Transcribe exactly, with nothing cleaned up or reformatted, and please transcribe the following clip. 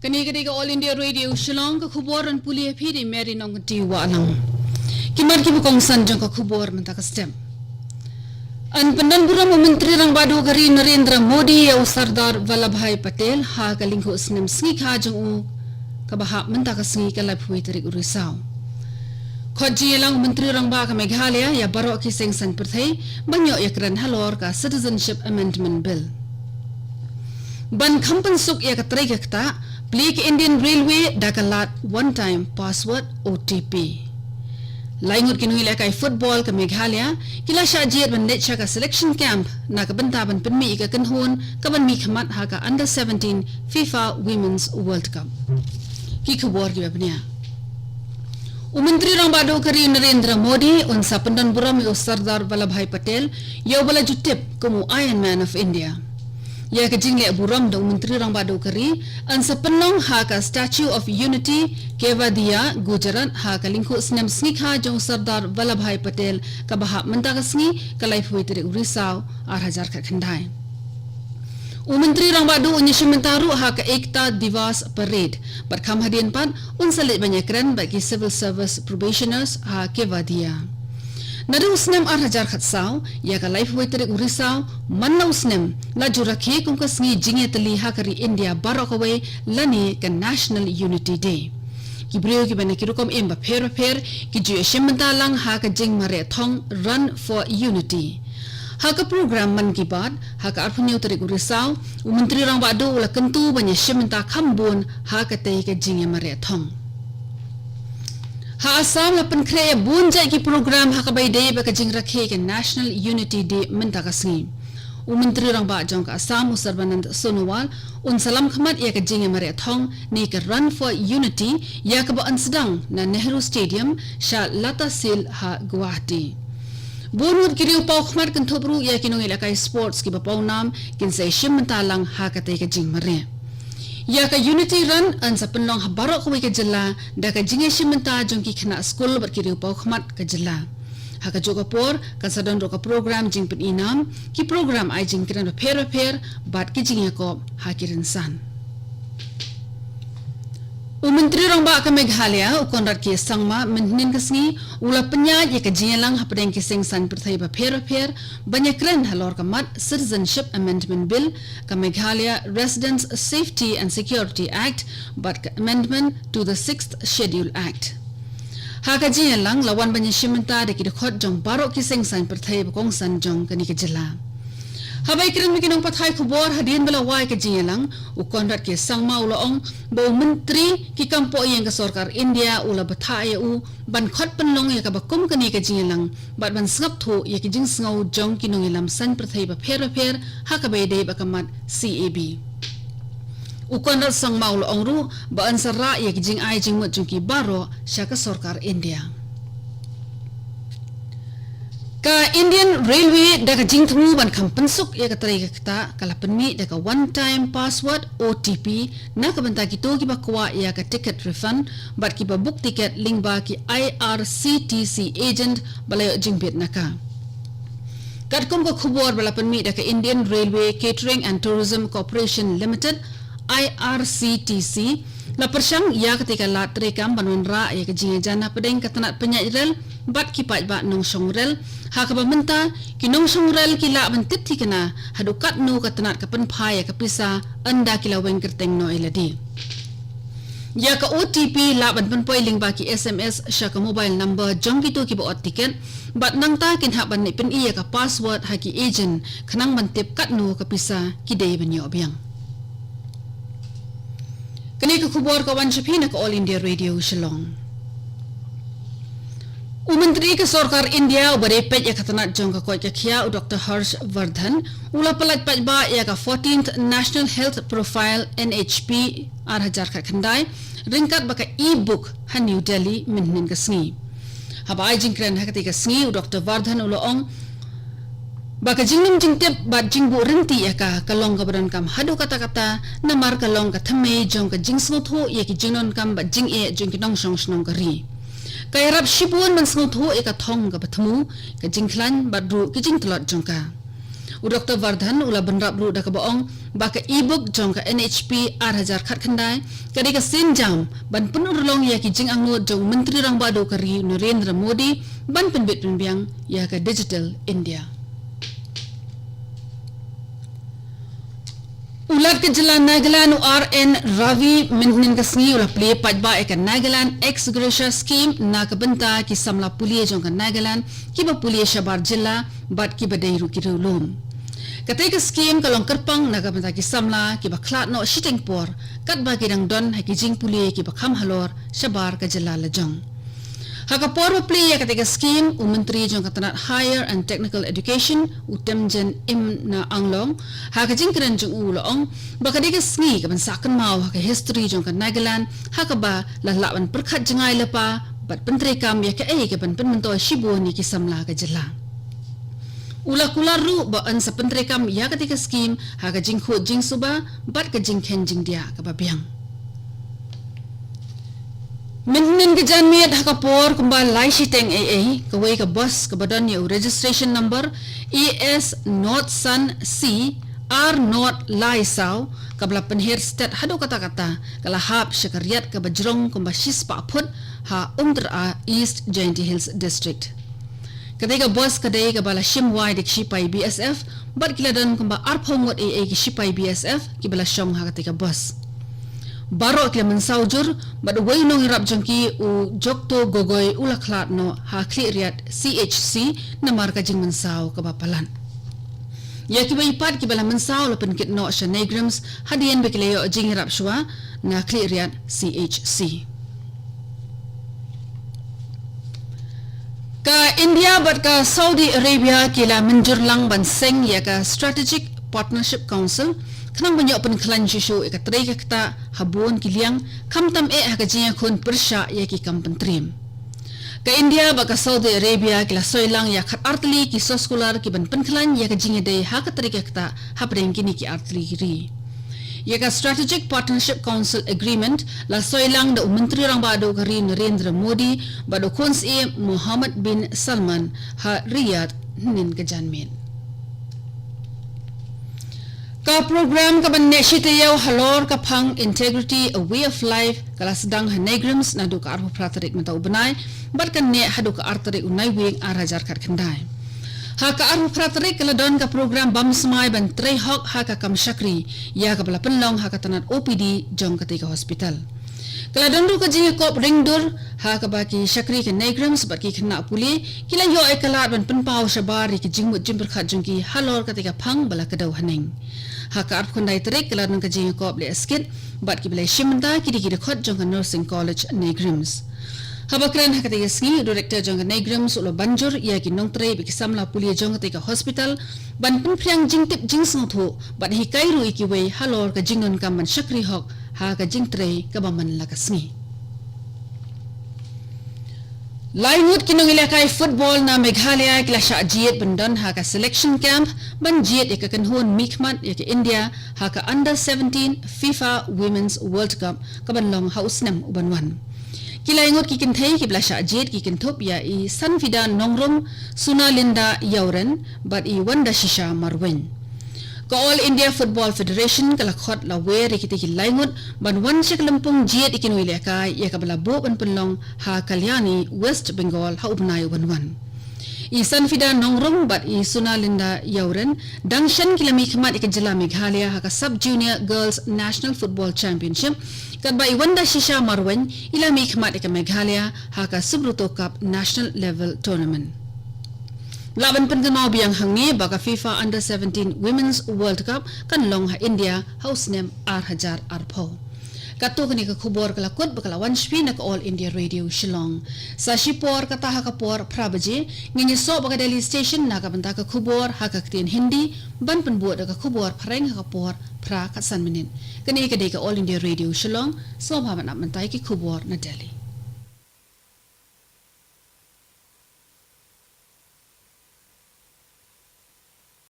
Kane ka dei ka All India Radio Shillong, ka khubor ban pule ïa phi da i Mary Nongkynrih Wahlang. Ki mat kiba kongsan jong ka khubor mynta ka step. Yn pyndon burom u Myntri Rangbah Duh ka ri Narendra Modi ïa u Sardar Vallabhbhai Patel ha ka lyngkhuh snem sngikha jong u kaba hap mynta ka sngi ka laiphew tarik u Risaw. Khot jingïalang u Myntri Rangbah ka Meghalaya ïa baroh ki seng saiñ pyrthei ban ïoh ïakren halor ka Citizenship Amendment Bill. Ban kham pynsuk ïa ka trei ka ktah, plie ka Indian Railway da ka lad one time password, O T P. Lai ngut ki nongïalehkai football ka Meghalaya ki la shah jied ban leit sha ka selection camp na ka bynta ban pynmih ïa ka kynhun kaban mihkhmat ha ka Under seventeen FIFA Women's World Cup. Ki khubor kiba bniah. U Myntri Rangbah Duh ka ri Narendra Modi un sa pyndon burom ïa u Sardar Vallabhbhai Patel, ïa uba la ju tip kum u Iron Man of India. Ïa ka jingleh burom da u Myntri Rangbah Duh ka ri yn sa pynlong ha ka Statue of Unity, Kevadia, Gujarat, ha ka lyngkhuh snem sngikha jong u Sardar Vallabhbhai Patel kaba hap mynta ka sngi, ka laiphew tarik u Risaw ar hajar khatkhyndai. U Myntri Rangbah Duh un ïashim bynta ruh ha ka Ekta Diwas Parade bad kham hadien pat un sa leit ban ïakren bad ki Civil Service Probationers ha Kevadia. Naduh u snem ar hajar khatsaw, ïa ka laiphew tarik u Risaw man la u snem la ju rakhe kum ka sngi jingïatylli ha ka ri India baroh kawei lane ka National Unity Day. Ki briew kiba na ki rukom im bapher bapher ki ju ïashim bynta lang ha ka jingmareh thong Run for Unity. Ha ka program Mann Ki Baat ha ka arphew hynñiew tarik u Risaw, u Myntri Rangbah Duh u la kyntu ban ïashim bynta kham bun ha katei ka jingïamareh thong. Ha Assam la pynkhreh ïa bun jait ki program ha kaba ïadei bad ka jingrakhe ka National Unity Day mynta ka sngi. U Myntri Rangbah jong ka Assam u Sarbanand Sonowal un sa lam khmat ïa ka jingïamareh thong ne ka Run for Unity ïa kaba yn sdang na Nehru Stadium sha Lata Seal ha Guwahati. Bun ngut ki riew paw khmat kynthup ruh ïa ki nongïalehkai sports kiba pawnam kin sa ïashim bynta lang ha katei ka jingmareh. Ïa ka Unity Run yn sa pynlong ha baroh kawei ka jylla da ka jingïashim bynta jong ki khynnah skul bad ki riew paw khmat ka jylla. Ha kajuh ka por kan sa don ruh ka program jingpyni nam, ki program ai jingkren bapher bapher bad ki jingïakop ha ki rynsan. U Myntri Rangbah ka Meghalaya u Conrad K Sangma mynhynnin ka sngi u la pynïaid ïa ka jingïalang hapdeng ki seng saiñ pyrthei bapher bapher ban ïakren halor ka mat Citizenship Amendment Bill, ka Meghalaya Residents Safety and Security Act bad ka Amendment to the Sixth Schedule Act. Ha ka jingïalang la wan ban ïashim bynta da ki dkhot jong baroh ki seng saiñ pyrthei ba kongsan jong kane ka jylla. Haba ïakren bad ki nongpathai khubor hadien ba la wai ka jingïalang, u Conrad K Sangma u la ong ba u Myntri ki kam poh ïing ka sorkar India u la bthah ïa u ban khot pynlong ïa kaba kum kane ka jingïalang bad ban sngap thuh ïa ki jingsngew jong ki nongïalam saiñ pyrthei bapher bapher ha kaba ïadei bad ka mat C A B. U Conrad Sangma u la ong ruh ba yn sa rah ïa ki jingai jingmut jong ki baroh sha ka sorkar India. Ka Indian Railway da ka jingthmu ban kham pynsuk ïa ka trei ka ktah ka la pynmih da ka one time password, O T P, na ka bynta kito kiba kwah ïa ka ticket refund bad kiba book ticket lyngba ki I R C T C agent ba la ïoh jingbit na ka. Katkum ka khubor ba la pynmih da ka Indian Railway Catering and Tourism Corporation Limited, I R C T C, la pyrshang ïa katei ka lad treikam ban wanrah ïa ka jingïajan hapdeng ka tnat pynïaid rel bad ki paidbah nongshong rel, ha kaba mynta ki nongshong rel ki lah ban tip thikna haduh katno ka tnat ka pynphai ïa ka pisa ynda ki la weng kyrteng noh ïa lade. Ïa ka O T P lah ban pynpoi lyngba ki S M S sha ka mobile number jong kito kiba ot tiket, bad nangta kin hap ban leit pyni ïa ka password ha ki agent khnang ban tip katno ka pisa ki dei ban ïoh biang. Kane ka khubor ka wan sha phi na ka All India Radio Shillong. U Myntri ka sorkar India uba dei peit ïa ka tnat jong ka koit ka khiah, u Doctor Harsh Vardhan, u la pyllait paidbah ïa ka fourteenth National Health Profile, N H P, ar hajar khatkhyndai ryngkat bad ka e-book ha New Delhi mynhynnin ka sngi. Haba ai jingkren ha katei ka sngi, u Doctor Vardhan u la ong ba ka jinglong jingtip bad jingbuh rynti ïa ka ka long kaba donkam haduh katta katta, namar ka long ka thymmei jong ka jingsngewthuh ïa ki jingdonkam bad jingeh jong ki nongshong shnong ka ri. Ka ïarap shibun ban sngewthuh ïa ka thong kaba thmu, ka jingkhlaiñ bad ruh ki jingtlot jong ka. U Doktor Vardhan u la bynrap ruh da kaba ong ba ka e-book jong ka N H P ar hajar khatkhyndai ka dei ka sienjam ban pynurlong ïa ki jingangnud jong u Myntri Rangbah Duh ka ri u Narendra Modi ban pynbit pynbiang ïa ka Digital India. U Lat ka jylla Nagaland u R N Ravi mynhynnin ka sngi u la plie paidbah ïa ka Nagaland Ex Gratia Scheme na ka bynta ki samla pule jong ka Nagaland kiba pule shabar jylla bad kiba dei ruh ki riewlum. Katei ka scheme ka long kyrpang na ka bynta ki samla kiba khlad noh shiteng por katba ki dang don ha ki jingpule kiba kham halor shabar ka jylla lajong. Ha ka por ba plie ïa katei ka scheme, u Myntri jong ka tnat Higher and Technical Education, u Temjen Imna Anglong, ha ka jingkren jong u u la ong ba ka dei ka sngi kaban sah kynmaw ha ka history jong ka Nagaland ha kaba la lah ban pyrkhat jngai lypa bad pyntreikam ïa kaei kaban pynmyntoi shibun ïa ki samla ka jylla. U la kular ruh ba yn sa pyntreikam ïa katei ka scheme ha ka jingkhuid jingsuba bad ka jingkheiñ jingdiah kaba biang. Mynhynnin ka janmiet ha ka por kumba lai shiteng eiei, kawei ka bus kaba don ïa u registration number E S naught san C R naught lai saw, kaba la pynher stet haduh katta katta, ka la hap sha ka riat kaba jrong kumba shispah phut ha Umtyra, East Jaintia Hills District. Katei ka bus ka dei kaba la shim wai da ki shipai B S F bad ki la don kumba arphew ngut eiei ki shipai B S F kiba la shong ha katei ka bus. Baroh ki la mynsaw jur bad uwei u nongïarap jong ki, u Jokto Gogoi, u la khlad noh ha Khliehriat C H C namar ka jingmynsaw kaba palat. Ïa kiwei pat kiba la mynsaw la pynkit noh sha NEIGRIHMS hadien ba ki la ïoh jingïarap shuwa na Khliehriat C H C. Ka India bad ka Saudi Arabia ki la mynjur lang ban seng ïa ka Strategic Partnership Council khnang ban ïoh pynkhlaiñ shuh shuh ïa ka trei ka ktah ha bun ki liang, khamtam eh ha ka jingïakhun pyrshah ïa ki kam pyntriem. Ka India bad ka Saudi Arabia ki la soi lang ïa khatar tylli ki soskular kiban pynkhlaiñ ïa ka jingïadei ha ka trei ka ktah hapdeng kine ki artylli ki ri. Ïa ka Strategic Partnership Council Agreement la soi lang da u Myntri Rangbah Duh ka ri Narendra Modi bad u Khun Syiem Mohammed bin Salman ha Riyadh hynnin ka janmiet. Ka program kaban neh shi taïew halor ka phang Integrity, a Way of Life ka la sdang ha NEIGRIHMS naduh ka arphew phra tarik mynta u bnai bad kan neh haduh ka ar tarik u Naiwieng ar hajar khatkhyndai. Ha ka arphew phra tarik ka la don ka program bam smai ban trei hok ha ka kam shakri, ïa kaba la pynlong ha ka tnat O P D jong katei ka hospital. Ka la don ruh ka jingïakop ringdur ha kaba ki shakri ka NEIGRIHMS bad ki khynnah pule ki la ïoh ïa ka lad ban pynpaw shabar ïa ki jingmut jingpyrkhat jong ki halor katei ka phang ba la kdew haneng. Ha ka arphew khyndai tarik ka la don ka jingïakop leh skit bad kiba la shim bynta ki dei ki dkhot jong ka Nursing College NEIGRIHMS. Haba kren ha katei ka sngi, u Director jong ka NEIGRIHMS u la ban jur ïa ki nongtrei bad ki samla pule jong katei ka hospital ban pynphriang jingtip jingsngewthuh bad hikai ruh ïa kiwei halor ka jingdonkam ban shakri hok ha ka jingtrei kaba man la ka sngi. Lai ngut ki nongïalehkai football na Meghalaya ki la shah jied ban don ha ka selection camp ban jied ïa ka kynhun mihkhmat ïa ka India ha ka Under seventeen FIFA Women's World Cup kaban long ha u snem uban wan. Ki lai ngut ki kynthei kiba la shah jied ki kynthup ïa i Sanfida Nongrum, Sunalinda Ïawren bad i Wandashisha Marwein. Ka All India Football Federation ka la khot la wer ïa kitei ki lai ngut ban wan sha ka lympung jied ïa ki nongïalehkai ïa kaba la buh ban pynlong ha Kalyani, West Bengal ha u bnai uban wan. I Sanfida Nongrum bad i Sunalinda Ïawren dang shen ki la mihkhmat ïa ka jylla Meghalaya ha ka Sub Junior Girls National Football Championship, katba i Wandashisha Marwein i la mihkhmat ïa ka Meghalaya ha ka Subroto Cup National Level Tournament. Lah ban pynkynmaw biang hangne ba ka FIFA Under seventeen Women's World Cup kan long ha India ha u snem ar hajar arphew. Katto kane ka khubor ka la kut bad ka la wan sha phi na ka All India Radio Shillong. Sa shipor kata ha ka por phra baje ngin ïasoh bad ka Delhi Station na ka bynta ka khubor ha ka ktien Hindi ban pynbud da ka khubor phareng ha ka por phra khatsan minit. Kane ka dei ka All India Radio Shillong, sngewbha ban ap mynta ïa ki khubor na Delhi.